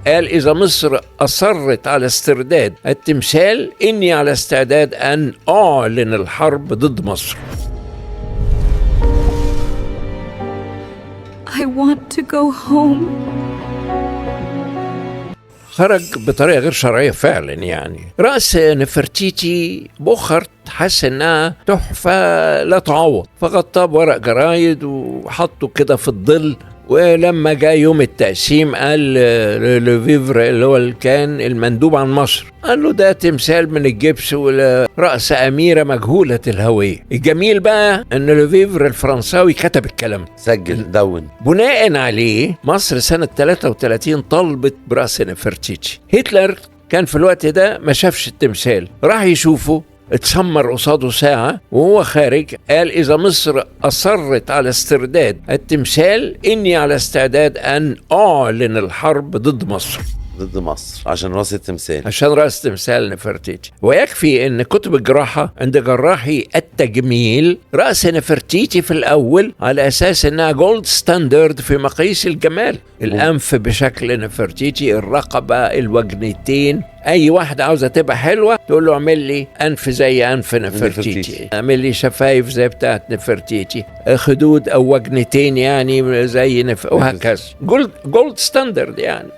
قال إذا مصر أصرت على استرداد التمثال إني على استعداد أن أعلن الحرب ضد مصر. I want to go home. خرج بطريقة غير شرعية فعلا. يعني رأس نفرتيتي بوخرت حس انها تحفة لا تعوض، فغطاه بورق جرايد وحطه كده في الظل. ولما جاء يوم التقسيم قال لوفيفر اللي هو اللي كان المندوب عن مصر، قال له ده تمثال من الجبس ورأس أميرة مجهولة الهوية. الجميل بقى أن لوفيفر الفرنساوي كتب الكلام، سجل دون. بناء عليه مصر سنة 33 طلبت برأس نفرتيتي. هتلر كان في الوقت ده ما شافش التمثال، راح يشوفه، اتسمر قصاده ساعة، وهو خارج قال إذا مصر أصرت على استرداد التمثال إني على استعداد أن أعلن الحرب ضد مصر. ضد مصر عشان راس التمثال. عشان راس تمثال نفرتيتي. ويكفي ان كتب الجراحة عند جراحي التجميل راس نفرتيتي في الاول على اساس انها gold standard في مقاييس الجمال. الانف بشكل نفرتيتي، الرقبة، الوجنتين. اي واحدة عاوزة تبقى حلوة تقول له اعمل لي انف زي انف نفرتيتي، نفرتيتي. اعمل لي شفايف زي بتاعت نفرتيتي، خدود او وجنتين يعني زي وهكذا. gold standard يعني.